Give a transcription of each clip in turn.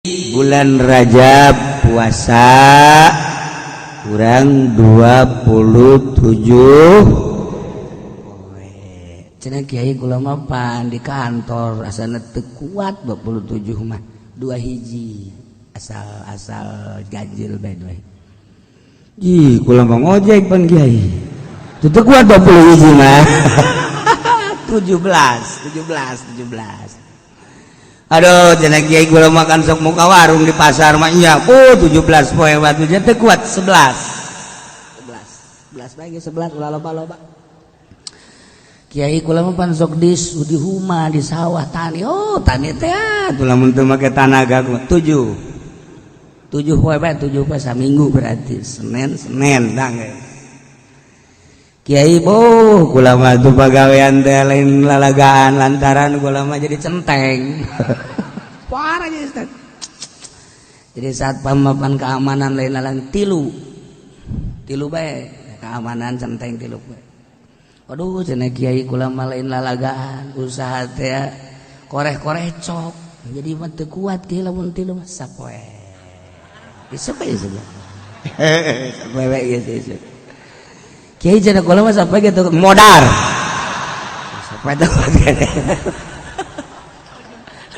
Bulan Rajab puasa kurang 27. Cenah kiai, kula mah pan di kantor, asana teu kuat 27 mah, dua hiji asal asal ganjil bae dua hiji. Kula mah ngojek pan, kiai, teu kuat 20 hiji mah, 17, 17, 17. Aduh, cenah kiai, kula makan sok muka warung di pasar mah nya. Oh, 17 poe batu teu kuat, 11, 11, 11 bae, 11, ulah loba-loba. Kiai, kula mah pan sok di huma, di sawah, tani. Oh, tani teh atuh lamun teu make tanaga 7, 7 poe bae, 7 poe, saminggu berarti Senin, Senin dang. Kiai, boh, kula mah tuh pagawean teh lain lalagaan lantaran kula mah jadi centeng parah jadi Ustaz. Jadi saat pamapan keamanan lain lain, tilu tilu bae keamanan centeng tilu bae. Aduh, cenah kiai, kula mah lain lalagaan, usaha teh koreh-koreh cok, jadi mah teu kuat kiai lamun tilu mah, sapoe isuk aja saja, sapoe bae geus isuk. Kiai, cenah kula mah sampai gitu modar, sapoe teh kuat.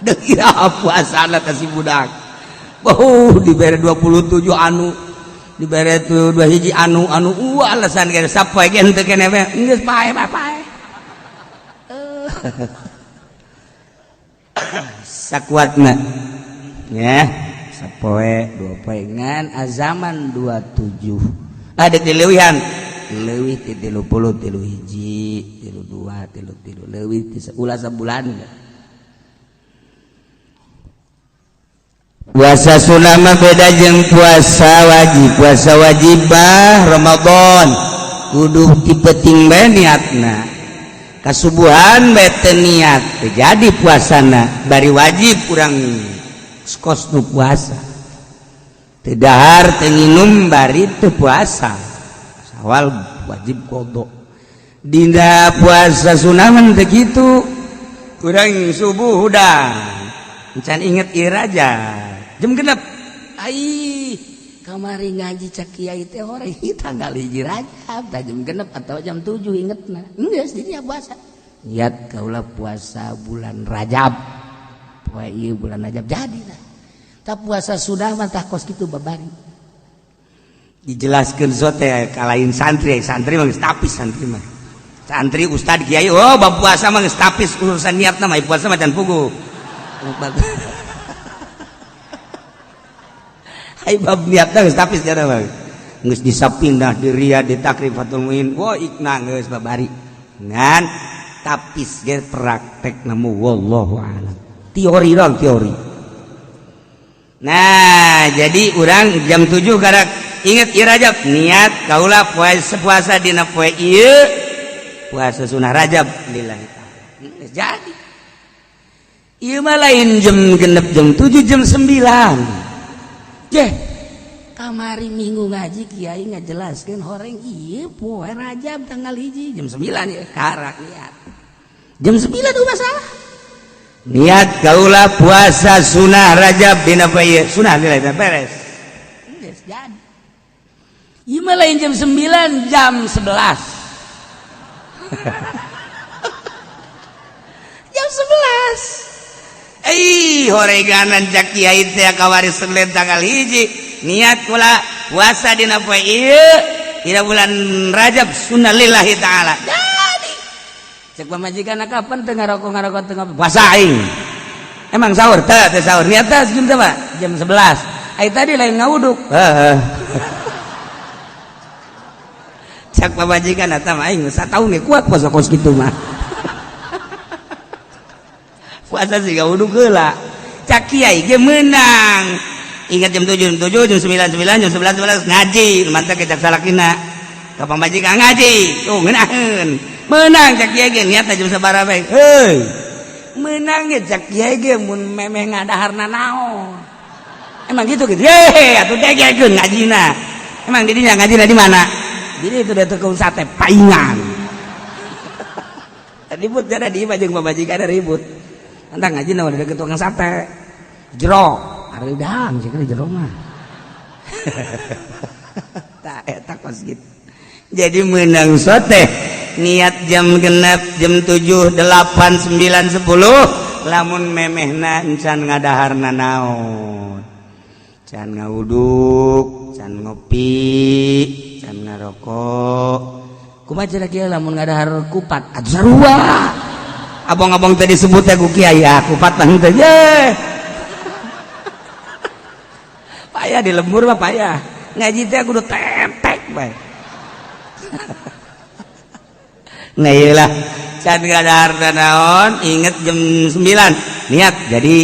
Kira puasana kasih budak. Oh, dibere 27 anu dibere tuh dua hiji anu anu alasan kene sapoe ge henteu kene we geus pae pae pae sakuatna ya, sapoe dua poe ngan azaman 27 ada dileuwihan, leuwih ti 30, tilu hiji, tilu dua, tilu tilu, leuwih ti ulah sabulan. Puasa sunnah mah beda jeung puasa wajib. Puasa wajibah Ramadan kudu ti peuting bae niatna, kasubuhan bae teu niat teu jadi puasana, bari wajib kurang kos nu puasa teu dahar teu nginum bari teu puasa, sawal wajib qada. Dina puasa sunnah mah teu kitu. Kurang subuh udah encan inget ieu aja, jam 6, ai kamari ngaji cak kiai teh hore tanggal 1 Rajab tah, jam 6 atau jam 7 ingetna, geus dinya puasa. Niat kaula puasa bulan Rajab poe ieu, bulan Rajab, jadi lah. Tak puasa sudah mah tah kos kitu babari dijelaskeun sote kalain santri. Santri mah geus tapis, santri mah, santri, ustad, kiai, oh, bab puasa mah geus tapis urusan niatna mah. Puasa mah can puguh. Ai bab niatna geus tapis jana mah. Geus disapindah di Riyadh, di Takrib Fathul Muin. Wah, ikna geus babari. Ngan tapis ge praktek nemu, wallahu alam. Teori dong, teori. Nah, jadi urang jam 7 karak inget ieu Rajab, niat kaula puasa, puasa dina poe ieu, puasa sunah Rajab lillahi ta'ala. Jadi ieu mah lain jam 6, jam 7, jam 9. Jeh, kamari minggu ngaji kiai ngajelaskeun horeng ieu poe Rajab tanggal 1 jam 9 ya, karak niat. Jam 9 udah masalah. Niat kaula puasa sunah Rajab dina poe ieu, sunah nilai beres. Geus jadi. Ieu mah lain jam 9, jam 11. Jam 11. Ih, horeganan cak kiai teh kawari Senin tanggal 1, niat kula puasa dina poe ieu dina bulan Rajab sunnah lillahi ta'ala. Jadi cek pamajikan, kapan teu ngarokok ngarokok teu puasa aing? Emang sahur teu? Teu sahur. Niat teh jam berapa? Jam 11. Ai tadi lain ngawuduk? Heeh. Cek pamajikan, eta mah aing sataun ge kuat puasa kos kitu mah, puasa sih wudhu heula. Cak kiai ge menang, ingat jam 7, jam 7, jam 9, 9, jam 11, 11 ngaji mantap ke cak salakina ka pamajikan ngaji tuh ngeunaheun, menang. Cak kiai ge niatna jam sabaraha bae, heuy, menang ge. Cak kiai ge mun memeh ngadaharna naon, emang gitu gitu ye atuh degekeun ngajina. Emang didinya ngajina di mana? Jadi itu udah tukang sate paingan ribut jadi di imah jeung pamajikan ribut. Entah ngaji na udah deket tukang sate jero. Hareudang sih di jero mah. Tah eta kos kitu. Jadi menang sote niat jam genep, jam 7, 8, 9, 10 lamun memehna encan ngadaharna naon, can ngawuduk, can ngopi, can ngarokok. Kumaha cenah kieu lamun ngadahar kupat atuh sarua abong-abong tadi disebut teh ku kiai, ah kupat mah henteu ye. Payah di lembur mah, payah ngaji teh kudu tetek bae. Nah iyalah, can ngadahar naon inget jam 9 niat, jadi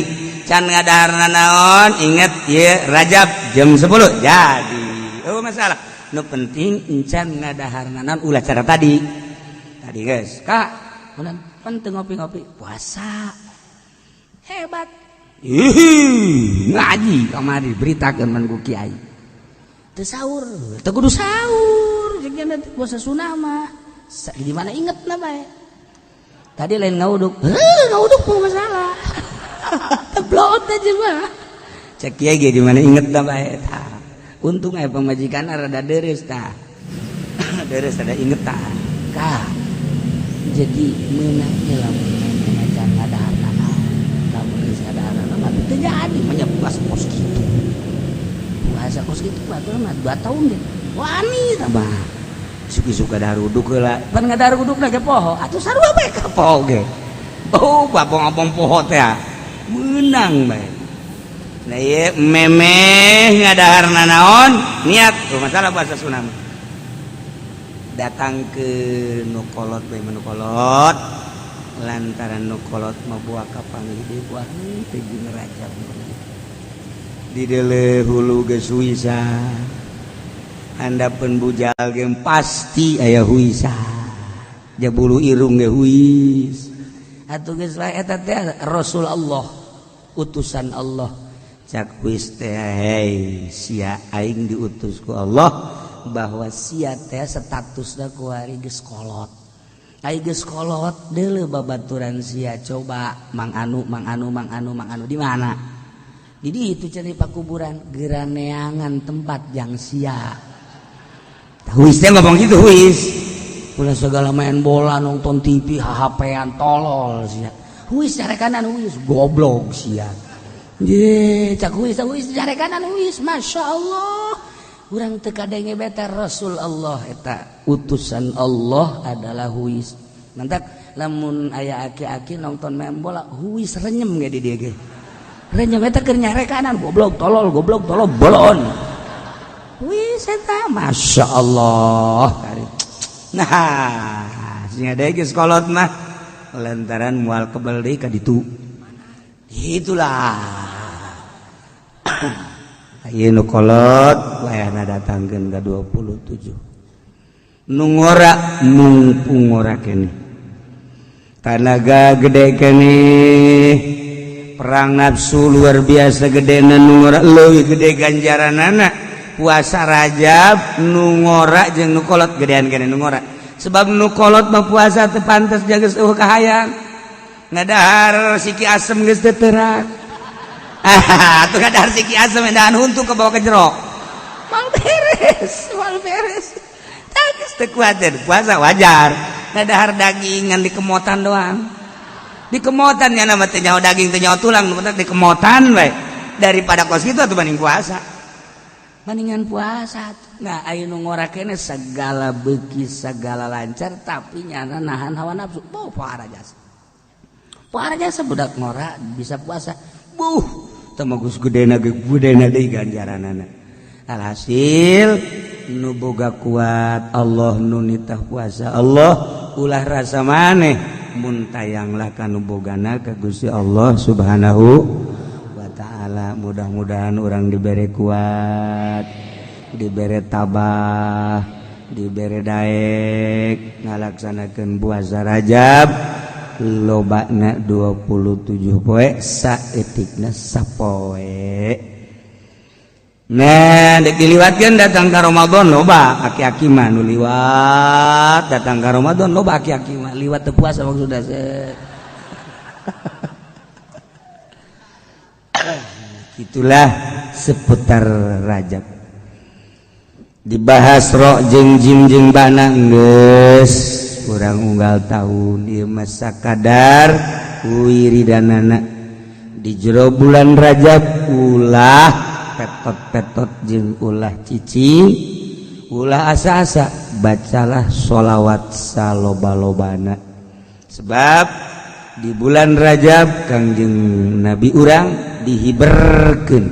can ngadahar naon inget ye Rajab jam 10 jadi. Oh masalah nu penting encan ngadahar naon, ulah cara tadi tadi guys. Kak bulan penting ngopi-ngopi puasa hebat. Ih, ngaji kamari beritakeun man ku kiai teu sahur, teu kudu sahur jeung puasa sunah mah di mana inget na bae. Tadi lain ngauduk, heuh ngauduk mah masalah teblot aja mah. Cek kiai ge di mana inget na bae tah. Untung aya pamajikan rada deres tah, deres rada inget tah. Kah jadi meunang lamun memehna can ngadahar naon, lamun geus ngadahar naon mah teu jadi mah puasa kos kitu. Puasa kos kitu batur mah 2 tahun ge wani tah mah. Suka-suka dahar uduk heula pan, ngadahar uduk ge poho atuh, sarua bae ka poho ge. Oh abong-abong poho teh meunang bae. Nah ieu memeh ngadahar naon niat tuh masalah puasa sunah mah. Datang ke nu kolot bae, nu kolot lantaran nu kolot mah buah kapanggih deui, buah teu jeung Rajab di deuleu hulu geus huisa, handapeun bujal ge pasti aya huisa, jabulu irung ge huis atuh geus wae. Eta teh Rasul Allah, utusan Allah. Cak huis teh, hei sia, aing diutus ku Allah bahwa sia teh statusna kuari geus kolot. Ai geus kolot, deuleu babaturan sia, coba Mang Anu, Mang Anu, Mang Anu, Mang Anu di mana? Di ditu cenah pakuburan, geura neangan tempat yang sia. Huis teh ngomong gitu huis. Ulah segala main bola, nonton TV, HP-an, tolol sia. Huis carekanan huis, goblok sia. Ye, cak huis, huis carekanan huis, Masya Allah. Urang teu kadenge beta Rasul Allah eta utusan Allah adalah huis. Mantak lamun aya aki-aki nonton main bola, huis renyem ge di dieu ge. Renyem eta keur nyarekanan, goblok tolol, goblok tolol, bolon. Huis eta Masya Allah. Nah, sing ada geus kolot mah lantaran moal kebel deui ka ditu. Itulah. Ieu nu kolot wayahna datangkeun ka 27. Nu ngora mumpung ngora keneh. Tanaga gede keneh. Perang nafsu luar biasa gedena, nu ngora leuwih gede ganjaranana. Puasa Rajab nu ngora jeung nu kolot gedean keneh nu ngora. Sebab nu kolot mah puasa teu pantes, jaga eueuh kahayang. Ngadahar siki asem geus teu terak. Ah, tuh ngadahar siki asem edahan huntu ke bawah ke jero. Mal beres, mal beres. Tah geus teu kuatir, puasa wajar. Ngadahar daging ngan dikemotan doang. Dikemotan nya nama teh nyaho daging teh nyaho tulang, nu penting dikemotan bae. Daripada kos kitu atuh banding puasa. Bandingan puasa. Nah, aya nu ngora keneh segala beuki segala lancar tapi nyana nahan hawa nafsu. Boh pohara jasa. Pohara jasa budak ngora bisa puasa. Buh, teu mah geus gedena ge gedena deui ganjaranana. Alhasil nu boga kuat Allah, nu nitah puasa Allah, ulah rasa maneh mun tayanglah kanu bogana ka Gusti Allah Subhanahu wa taala. Mudah-mudahan orang diberi kuat, diberi tabah, diberi daek ngalaksanakeun puasa Rajab lobana 27 poe, saeutikna sapoe. Nah, dek diliwatkeun datang ka Ramadan loba aki-aki mah nu liwat datang ka Ramadan, loba aki-aki mah liwat teu puasa maksudna se. Itulah seputar Rajab. Dibahas ro jeung jim jeung bana geus kurang unggal tahun ieu mah sakadar wiridanana di jero bulan Rajab. Ulah petot-petot jeung ulah cicing, ulah asa-asa, bacalah sholawat saloba-lobana, sebab di bulan Rajab Kangjeng Nabi urang dihiberkeun,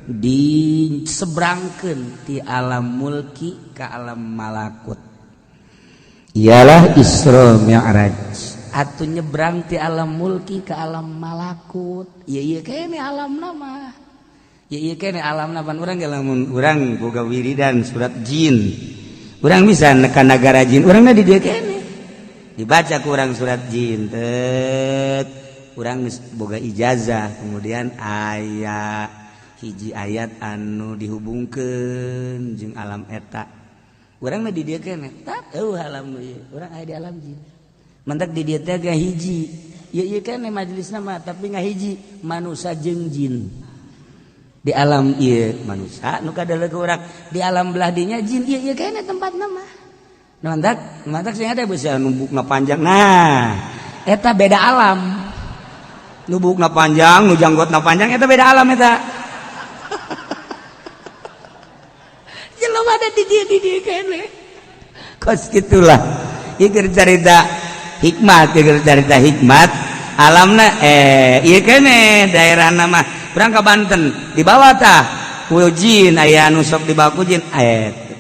diseberangkeun ti alam mulki ke alam malakut, ialah Isra Mi'raj atau nyebrang ti alam mulki ke alam malakut. Iya iya kene alam nama, iya iya kene alam nama. Urang ge lamun urang boga wiridan surat jin, urang bisa nekan nagara jin. Urangna di dieu kene, dibaca ku urang surat jin tet, urang geus boga ijazah. Kemudian aya hiji ayat anu dihubungkeun jeung alam eta, urang mah di dieu keneh tak eueuh alam nu ieu, urang aya di alam jin. Mantak di dieu teh hiji ieu ieu keneh majelisna mah, tapi ngahiji manusia jeung jin. Di alam ieu manusia nu kadeuleuk urang, di alam belah dinya jin. Ieu ieu keneh tempatna mah. Mantak mantak sing ada bisa nu bukna panjang, nah eta beda alam. Nu bukna panjang, nu janggotna panjang, eta beda alam. Eta jelema ada di dia kene kos gitulah. Ieu cerita hikmat, ieu cerita hikmat alamna. Ieu kene daerah nama urang ka Banten dibawa tah ku jin, aya anu sok dibawa ku jin.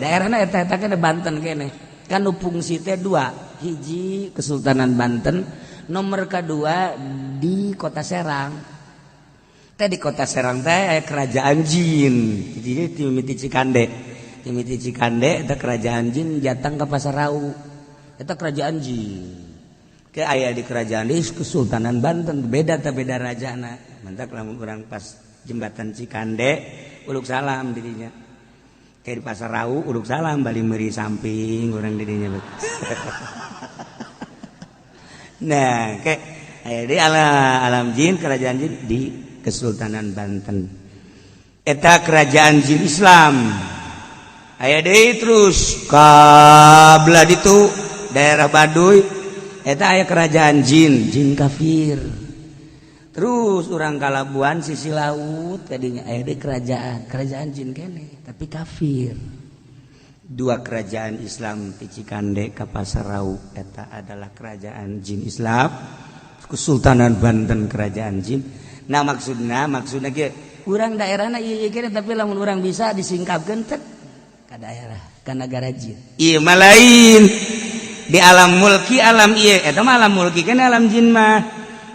Daerahna eta eta kene Banten kene kan. Nu fungsi teh dua, hiji Kesultanan Banten, nomor kedua di Kota Serang teh. Di Kota Serang teh kerajaan jin, jadi mimiti Cikande, mimiti Cikande eta kerajaan jin, jatang ke Pasar Rau eta kerajaan jin. Ke aya di kerajaan di Kesultanan Banten beda teh, beda rajana. Mantak lamun urang pas jembatan Cikande uluk salam dirinya, kayak di Pasar Rau uluk salam, balik meri samping urang dirinya. Nah, kayak aya di alam, alam jin, kerajaan jin di Kesultanan Banten eta kerajaan jin Islam aya deui. Terus ka belah ditu daerah Baduy eta aya kerajaan jin, jin kafir. Terus urang kalabuan sisi laut tadinya aya deui kerajaan, kerajaan jin kene tapi kafir. Dua kerajaan Islam di Cikande ka Pasar Rau eta adalah kerajaan jin Islam, Kesultanan Banten kerajaan jin. Nah, maksudna maksudna ge urang daerahna ieu ieu kene, tapi lamun urang bisa disingkapkeun tek ka daerah, ka nagara jin. Ieu mah lain di alam mulki, alam ieu eta mah alam mulki kene. Alam jin mah,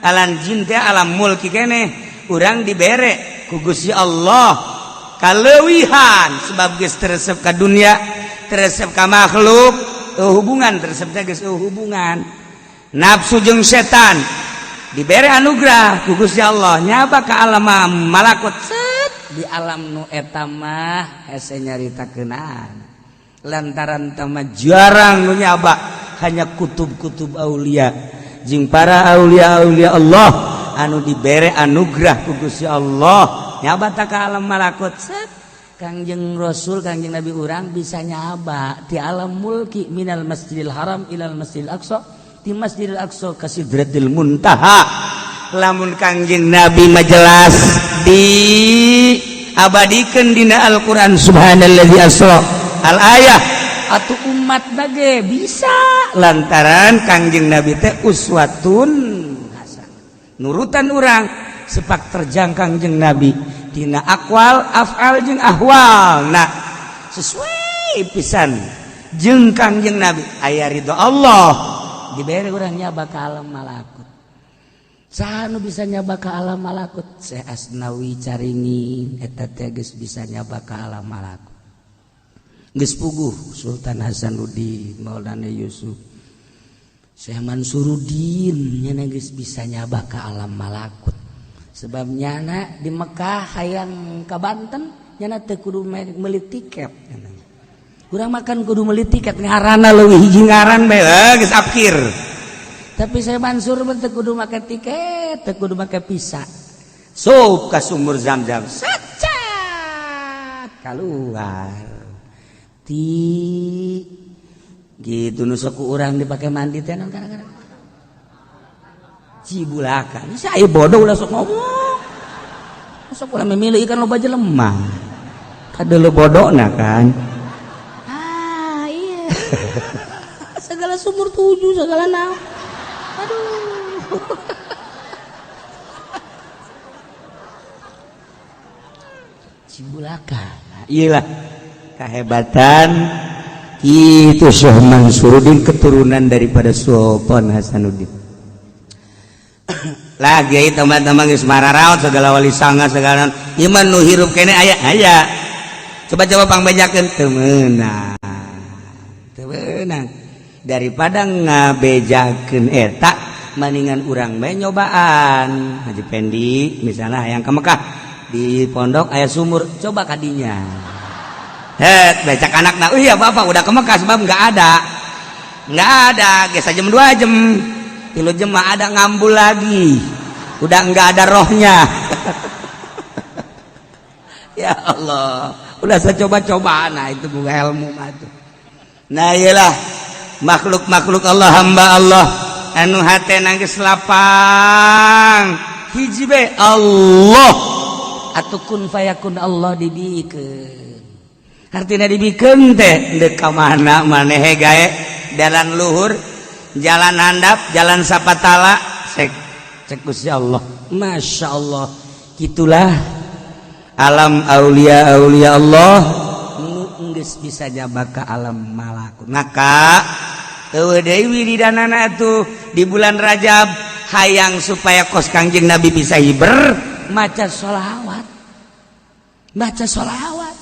alam jin teh alam mulki kene. Urang dibere ku Gusti Allah kaleuwihan sebab geus teresep ka dunia, teresep ka makhluk, hubungan teresep teh geus hubungan nafsu jeung setan. Dibere anugerah ku Gusti Allah nyaba ka alam malakut set. Di alam nu eta mah hese nyaritakeunana lantaran tama jarang nu nyaba, hanya kutub-kutub aulia jeung para aulia-aulia Allah anu dibere anugerah ku Gusti Allah nyaba ta ka alam malakut set. Kangjeng Rasul, Kangjeng Nabi urang bisa nyaba di alam mulki, minal Masjidil Haram ilal Masjidil Aqsa, di Masjidil Aqsa ka Sidratil Muntaha. Lamun Kangjeng Nabi mah jelas di abadikan dina Al-Qur'an, subhanalladzi asra al ayah. Atau umat bage bisa lantaran Kangjeng Nabi teh uswatun hasanah, nurutan urang sepak terjang Kangjeng Nabi dina akwal, afal jeung ahwal. Nah, sesuai pisan jeung Kangjeng Nabi, aya ridho Allah, dibere urang nyaba ka alam malakut. Saha nu bisa nyaba ka alam malakut? Syekh Asnawi Caringin eta teh geus bisa nyaba ka alam malakut, geus puguh. Sultan Hasanuddin, Maulana Yusuf, Syekh Mansuruddin nyana geus bisa nyaba ka alam malakut, sebab nyana di Mekah hayang ka Banten nyana teu kudu meuli tiket. Urang makan kudu meuli tiket, ngaranna leuwih hiji ngaran bae geus akhir. Tapi Syekh Mansur mah teu kudu make tiket, teu kudu make visa. Sup ka sumur Zam-Zam. Sacat keluar. Ti gitu nu sok urang dipake mandi teh naon kadang-kadang. Cibulakan. Saya bodoh ulah sok ngomong. Sok ulah memilih ikan loba jelema. Kadeuleu bodona kan. Ah iya. Segala sumur tujuh segala naon. Aduh. Cibulakan. Iyalah kehebatan itu Syekh Mansuruddin, keturunan daripada Sultan Hasanuddin. Lagi teman-teman geus mararaot segala wali sanga segala ieu mah nu hirup keneh aya aya. Coba-coba pangbejakeun teu meunang. Teu meunang. Daripada ngabejakeun eta mendingan urang bae nyobaan. Haji Pendi misalnya hayang ka Mekah di pondok aya sumur, coba kadinya. Het, becak anak nah, iya bapak udah ke Mekah sebab nggak ada, geus jam 2 jam, 3 jam mah ada ngambul lagi, udah nggak ada rohnya. Ya Allah, udah saya coba-coba, nah itu bukan ilmu mah tuh. Nah iyalah makhluk-makhluk Allah, hamba Allah, anu hate nangis lapang, hiji be Allah, atuh kun fayakun Allah dibikeun. Artinya dibikin teh dek ka mana maneh gae jalan luhur, jalan handap, jalan sapatala, cek cek Gusti Allah. Masya Allah, gitulah alam aulia aulia Allah nu geus bisa jabak ka alam malakut. Maka eueuh deui wiridanana atuh di bulan Rajab hayang supaya kos Kangjeng Nabi bisa hiber maca sholawat. Baca sholawat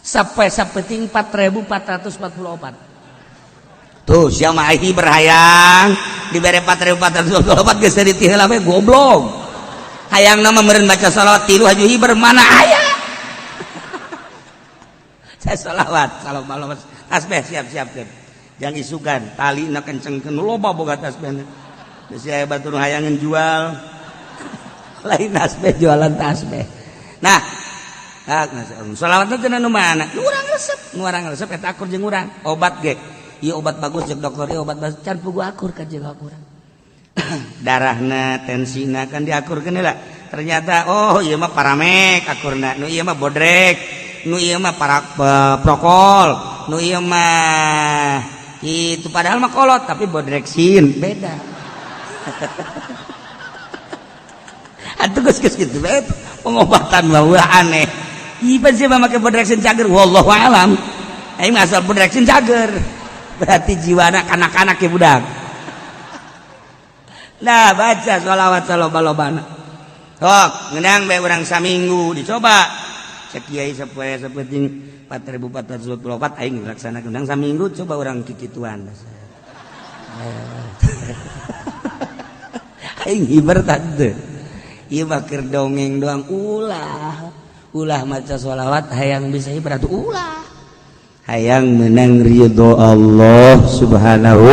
sampai sapeting 4444. Tuh siapa ahi berhayang dibere 4444 geus dari ti heula we goblok. Hayang nama meureun baca sholawat tilu haju hiber mana aya. Saya sholawat salam malam tasbih siap siap siap. Jangan isukan talina kencengkeun loba boga tasbih. Geus aya batur hayangan jual. Lain tasbih jualan tasbih. Nah, sholawat itu nu mana? Nu urang resep, nu urang resep eta akur jeung urang. Obat ge. Ieu obat bagus jeung dokter, ieu obat bagus can pugu akur ka jeung urang. Darahna, tensina kan diakurkeun heula. Ternyata oh ieu mah paramek akurna, nu ieu mah bodrek, nu ieu mah prokol, nu ieu mah itu padahal mah kolot tapi bodreksin beda. Atuh geus geus kitu bae pengobatan mah aneh. Ieu sih mah make bodreksin cager wallahu alam. Aing asal bodreksin cager. Berarti jiwana kanak-kanak ya budak. Nah, baca sholawat saloba-lobana. Sok, ngeunang bae urang saminggu dicoba. Cek kiai sapoe sapenting 4444 aing laksanakeun ngeunang saminggu coba urang kikituan. Aing hiber tante. Ieu mah keur dongeng doang ulah. Ulah maca sholawat hayang bisa hiber atuh ulah. Hayang menang ridho Allah Subhanahu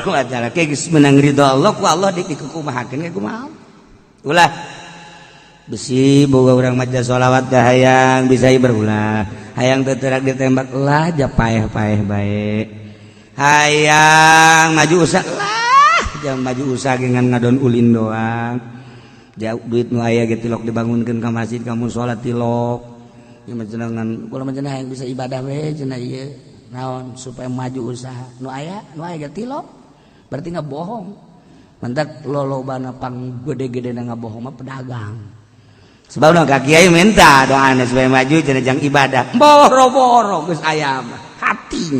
wa taala. Geus menang ridho Allah ku Allah dikukumahakeun ge kumaha. Ulah besi boga urang maca sholawat dah hayang bisa hiber ulah. Hayang teu teurak ditembak lah ja paeh-paeh bae. Hayang maju usaha lah jangan maju usaha dengan ngadon ulin doang. Jauh duit nu aya ge tilok dibangunkeun ka masjid ka musala tilok. Ieu mah cenah kula mah cenah hayang bisa ibadah we cenah ieu naon supaya maju usaha. Nu aya ge tilok. Berarti ngabohong. Mantak lolobana pang gede-gede na ngabohong mah pedagang. Sebab ka kiai minta doana supaya maju cenah jang ibadah. Boro-boro geus aya mah hating.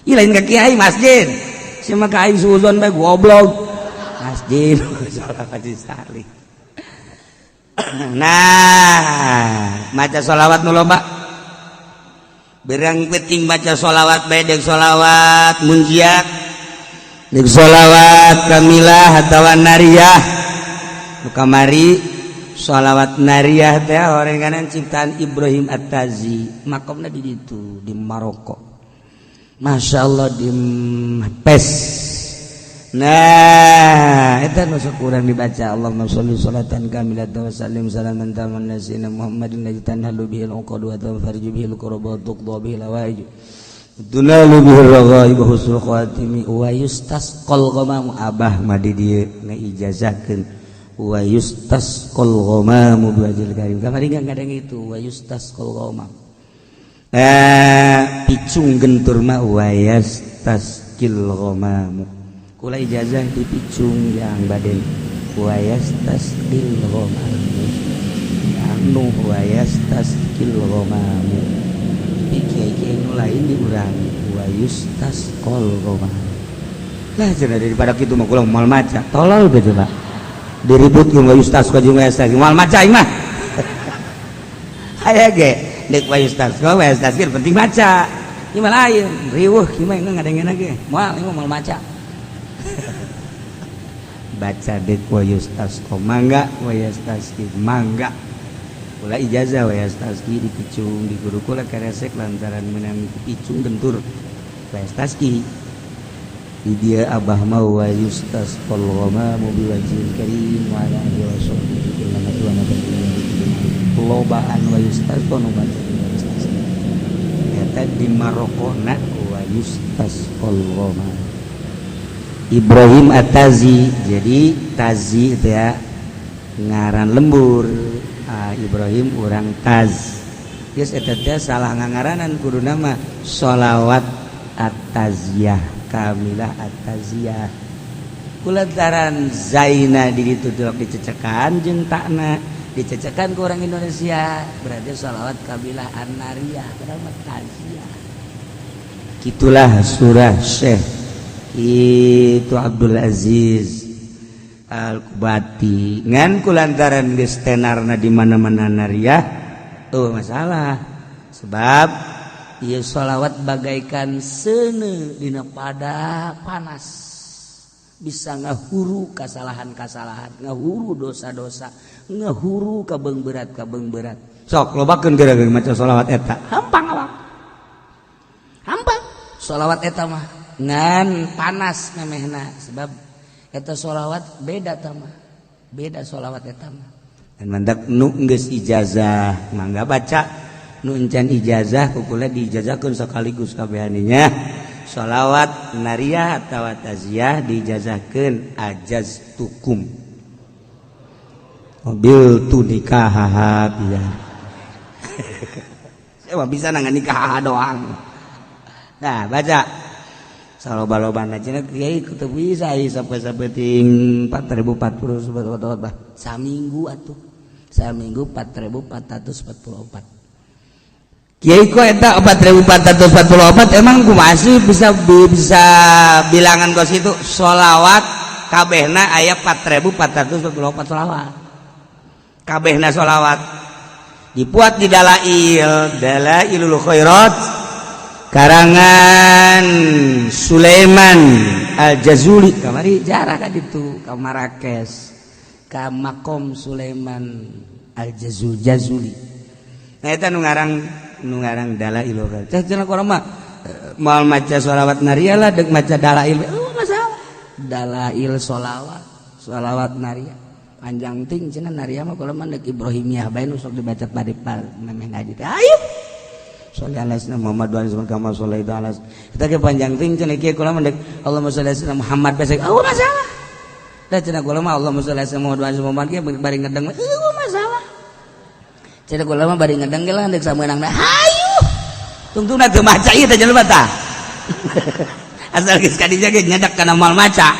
Ih lain ka kiai masjid. Si mah ka aing suuzon bae goblok. Masjid sholawat salih. Nah, maca sholawat nu loba. Berang penting baca sholawat bae deuk sholawat munjiat. Deuk sholawat kamilah atawa nariyah. Nu kamari sholawat nariyah teh orenganan ciptaan Ibrahim At-Tazi. Makomna di ditu di Maroko. Masya Allah di Pes. Nah, eta nu sok urang dibaca, Allahumma sholli sholatan kamilatan wa sallim salaman taman ala sayyidina Muhammadin alladzi tanhalu bihil uqad wa tanfariju bihil kurab wa tuqda bihil hawaij tunalu bihir raghaib wa husnul khatimi wa yustasqal ghamamu. Abah mah di dieu ngaijazahkeun wa yustasqal ghamamu biwajhil karim. Kamari kadang itu wa yustasqal ghamam, eh, picung gentur mah wa yastasqil ghamamu. Kula ijazah di picung yang baden wa yastasqil ghamamu, anu wa yastasqil ghamamu. Kiai-kiai nu lain di urang wa yustasqal ghamamu lah cenah. Daripada kitu mah kula moal maca, tolol ge. Coba diributkeun wa yustasqa jeung wa yastasqil, moal maca aing mah. Aya ge deuk wa yustasqa wa yastasqil, penting maca. Ieu mah lain riweuh, kieu mah ngadengena ge moal, ieu mah moal maca. Baca dek wa yustasqa mangga, wa yastasqi mangga. Kula ijazah wa yastasqi dipicung di guru kula karesek lantaran menang picung gentur wa yastasqi. Di dia abah mau wa yustasqal ghamamu biwajhil karim wa ala alihi wa sahbihi lobaan wa yustasqa nu baca wa yastasqi. Eta di Marokona wa yustasqal ghamam. Ibrahim At-Tazi, jadi Tazi itu ya ngaran lembur. Ah, Ibrahim orang Taz. Geus eta teh salah ngangaranan, kudu nama sholawat At-Taziyah, Kamilah At-Taziyah. Kulantaran Zaina di ditu dicecekan jeung takna dicecekan ke orang Indonesia, berarti sholawat Kabilah An-Nariyah, padahal mah Taziyah. Gitulah surah Syekh itu Abdul Aziz Al-Kubati. Ngan kulantaran geus tenarna di mana-mana nariah, oh masalah, sebab ieu sholawat bagaikan seuneu dina pada panas, bisa ngahuru kasalahan-kasalahan, ngahuru dosa-dosa, ngahuru kabeung berat kabeung berat. Sok lobakeun gara-gara maca sholawat eta, hampang awak, hampang sholawat eta mah. Ngan panas memehna, sebab eta sholawat beda tama, beda sholawat eta mah. Dan mandak nu geus ijazah mangga baca, nu encan ijazah ku kula diijazahkeun sekaligus kabehaninya sholawat nariyah atawa taziyah diijazahkeun. Ajaztukum mobil tu nikah ya, saya mah bisa nangan nikah doang. Nah, baca saloba-lobana cenah kiai teu bisa sampai sapeting 4040 sobat bah saminggu atuh, saminggu 4444. Kiai kok eta 4444 emang kumaha sih bisa bisa bilangan kos itu? Sholawat kabehna aya 4444 sholawat kabehna. Sholawat dibuat di Dalail, Dalailul Khairat karangan Sulaiman Al-Jazuli. Kamari jarah ka ditu ka Marrakesh, ka makom Sulaiman Al-Jazuli Jazuli. Nah, eta nu ngarang, nu ngarang Dalailul Khairat. Teh cenah urang mah moal maca sholawat nariyah lah, deuk maca dalail. Oh, masalah dalail sholawat, sholawat nariyah panjang ting cenah. Nariyah mah kula mah deuk Ibrahimiyah bae nu sok dibaca padi memeh ngaji teh. Ayo sholli ala sayyidina Muhammad wa ala kama shallaita ala kita ke panjang ting cenah. Kieu kula mah deuk Allahumma sholli ala sayyidina Muhammad bae. Oh, masalah da cenah kula mah Allahumma sholli ala sayyidina Muhammad wa ala Muhammad ge bari ngedeng. Oh, masalah cenah kula mah bari ngedeng ge lah deuk sameunangna. Hayu tungtungna teu maca ieu teh jelema tah, asal geus ka dinya ge nyedak kana moal maca.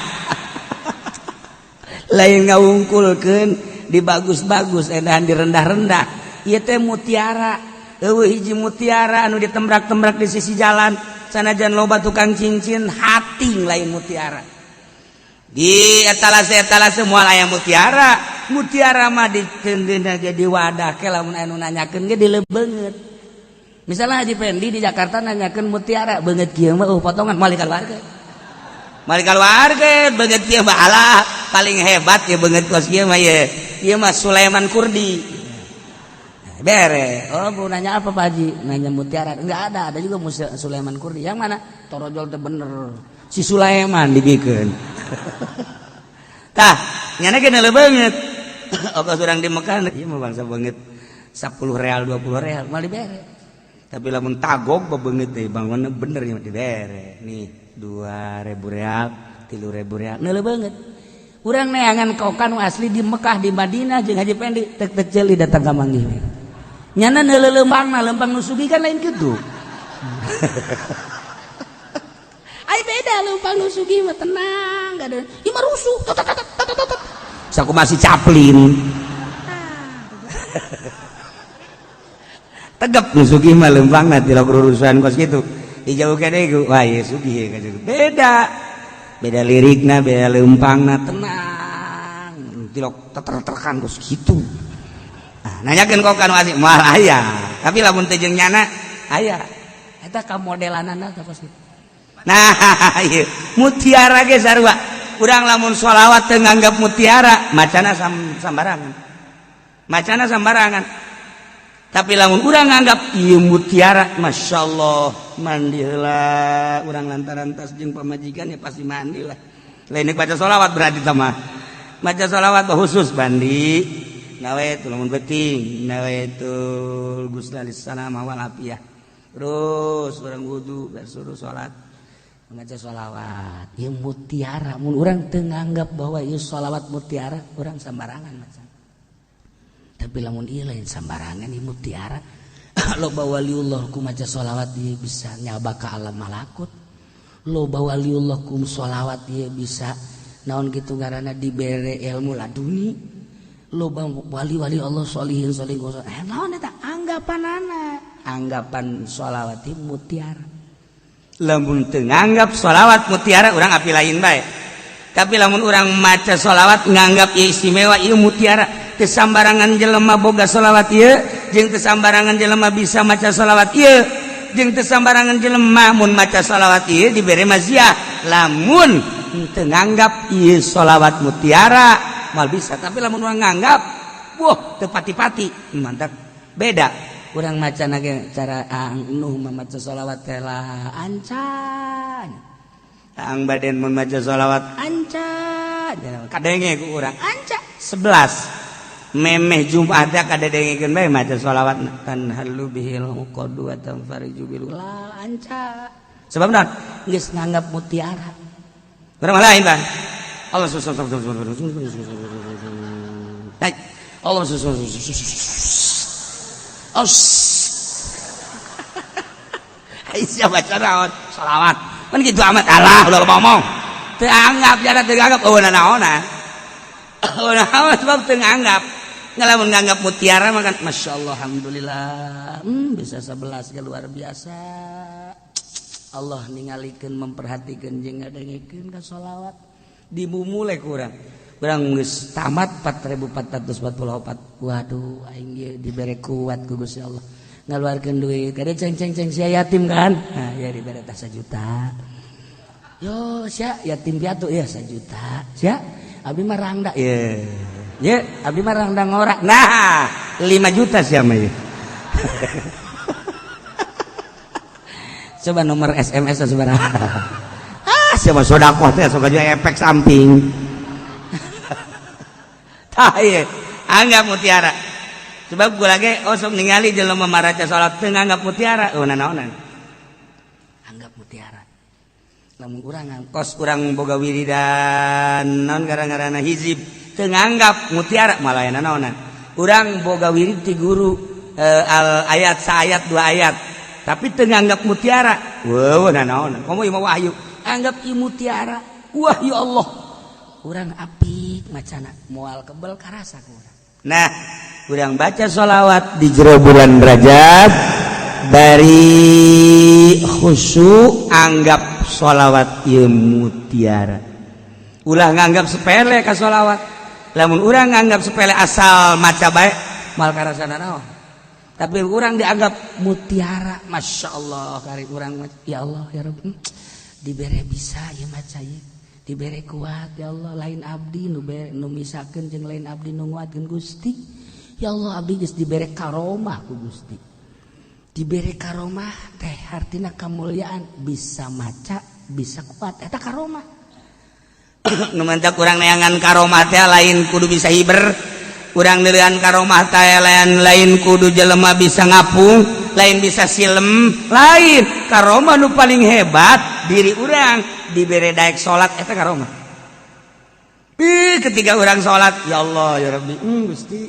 Lain ngawungkulkeun di bagus-bagus, edahan di rendah-rendah. Ieu teh mutiara, eueuh hiji mutiara anu ditembrak-tembrak di sisi jalan, sanajan loba tukang cincin hating lain mutiara. Di etalase etalase moal aya mutiara. Mutiara mah dikeundeuna ge di wadah ke, lamun anu nanyakeun ge dilebeungeut. Misalnya Haji Pendi di Jakarta nanyakeun mutiara beungeut kieu mah, oh potongan moal dikaluarkeun, moal dikaluarkeun beungeut kieu mah. Alah, paling hebat ya beungeut kos kieu mah ye, ieu mah Sulaiman Kurdi bere. Oh, bu nanya apa, Pak Haji? Nanya mutiara. Enggak ada, ada juga Sulaiman Kurdi. Yang mana? Torojol teh bener si Sulaiman dibikin. Tah, nyana ge neuleuh beungeut. Ongkos urang di Mekah ieu mah bangsa beungeut 10 real 20 real moal dibere. Tapi lamun tagog bebeungeut deui bangunna bener nya dibere. Nih 2000 real, 3000 real neuleuh beungeut. Urang neangan koka nu asli di Mekah di Madinah jeung Haji Pendi tek-tek ceuli datang ka manggih. Nyana neuleuh leumpangna, leumpang nu sugih kan lain kitu. Ai beda leumpang nu sugih mah tenang, gak ada. Ieu mah rusuh. Tot tot tot tot tot. Saku masih Chaplin. Tegap nu sugih mah leumpangna tilok rurusuhan kos kitu. Dijauhkeun deui ku wah ieu sugih ye beda. Beda lirikna, beda leumpangna, tenang. Tilok teter-terkan kos kitu. Nah, nanyakeun koka nu asli moal aya. Tapi lamun teu jeung nyana aya. Eta ka modelanana teh kos kitu. Nah, ieu mutiara ge sarua. Urang lamun sholawat teu nganggap mutiara, macana sambarangan. Macana sambarangan. Tapi lamun urang nganggap ieu mutiara, masyaallah, mandi heula urang lantaran tas jeung pamajikan ya pasti mandi lah. Lain baca sholawat berarti sama. Baca sholawat khusus mandi. Nawaitu lamun penting, nawaitul ghusla lis-salama wal afiyah. Terus urang wudu, suruh salat. Maca sholawat ieu mutiara. Mun urang teu nganggap bahwa ieu sholawat mutiara, urang sambarangan maca. Tapi lamun ieu lain sambarangan, ieu mutiara. Loba waliullah ku maca sholawat ieu bisa nyaba ka alam malakut. Loba waliullah ku sholawat ieu bisa naon kitu ngaranna dibere ilmu laduni. Loba wali-wali Allah sholihin sholihin naon eta anggapanana, anggapan sholawat ieu mutiara. Lamun teu nganggap sholawat mutiara, urang api lain bae. Tapi lamun urang maca sholawat nganggap ieu istimewa, ieu mutiara, teu sambarangan jelema boga sholawat ieu, jeung teu sambarangan jelema bisa maca sholawat ieu, jeung teu sambarangan jelema mun maca sholawat ieu dibere maziah. Lamun teu nganggap ieu sholawat mutiara moal bisa. Tapi lamun urang nganggap, wah teu pati-pati, mantap beda. Urang maca ge cara Ang Nuh maca sholawat teh lah ancan. Ang Baden mun maca sholawat anca, kadenge ku urang anca 11 memeh Jumat teh kadengekeun bae maca sholawat tanhallu bihil uqadu wa tanfariju bil la anca. Sebab naon? Geus nganggap mutiara. Urang mah lain, Bang. Allah Allah siapa baca naon sholawat kan gitu amat alah udah ngomong teu anggap jana teu anggap eueuh naonan eueuh naon sebab teu nganggap. Ngalamun nganggap mutiara mah kan masyaallah alhamdulillah, bisa 11 ge luar biasa. Allah ningalikeun memperhatikeun jeung ngadengekeun ka sholawat dimumule ku urang. Urang geus tamat 4444. Waduh, aing ge dibere kuat ku Gusti Allah ngaluarkeun duit kade ceng ceng ceng sia yatim kan. Nah, ya dibere tah 1 juta. Yo sia yatim piatu ya 1 juta. Sia abdi mah rangda ye. Ye abdi mah rangda ngora. Nah, 5 juta sia mah ye. Coba nomor SMS sabaraha? Ah, sia mah sedekah teh sok aja efek samping. Tah ieu anggap mutiara. Sebab gue lagi osok ningali jelema maraca salat teu nganggap mutiara, oh nanaonan. Anggap mutiara. Lamun urang kos urang boga wiridan naon gara-garana hizib teu nganggap mutiara malah nanaonan. Urang boga wirid ti guru al ayat saayat dua ayat tapi teu nganggap mutiara. Weuh nanaonan. Komo ieu mah wahyu. Anggap ieu mutiara. Wah ya Allah. Urang apik macana moal kebel karasa ku urang. Nah, urang baca sholawat di jero bulan Rajab bari khusyuk anggap sholawat ieu mutiara. Ulah nganggap sepele ka sholawat. Lamun urang nganggap sepele asal maca bae moal karasana naon. Tapi urang dianggap mutiara, masya Allah kari urang ya Allah ya Rabb, dibere bisa ieu maca ieu. Dibere kuat ya Allah, lain abdi nu bere nu misakeun jeung lain abdi nu nguatkeun Gusti. Ya Allah abdi geus dibere karomah ku Gusti. Dibere karomah teh hartina kamuliaan, bisa maca, bisa kuat eta karomah. Nu mantak urang neangan karomah teh lain kudu bisa hiber, urang neangan karomah teh lain, lain kudu jelema bisa ngapung, lain bisa silem, lain. Karomah nu paling hebat diri urang dibere daek salat, eta karomah. Ih, ketika urang salat, ya Allah, ya Rabbi, Gusti,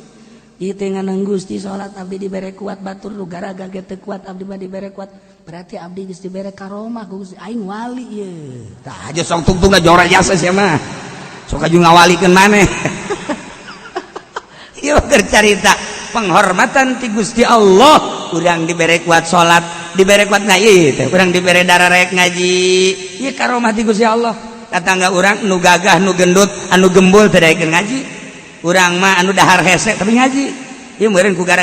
ieu teh nganang Gusti salat abdi dibere kuat, batur nu garaga ge teu kuat, abdi mah dibere kuat, berarti abdi geus dibere karomah ku Gusti, aing wali ieu. Tah, aja sok tungtung jora jasa sia mah, sok aju ngawalikeun maneh. Ieu keur carita penghormatan ti Gusti Allah, urang dibere kuat salat, dibere kuat ngaji teh, urang dibere dararek ngaji, ieu karomah ti Gusti Allah. Tetangga urang nu gagah, nu gendut, anu gembul teu daekeun ngaji, urang mah anu dahar hese tapi ngaji. Ieu meureun ku gara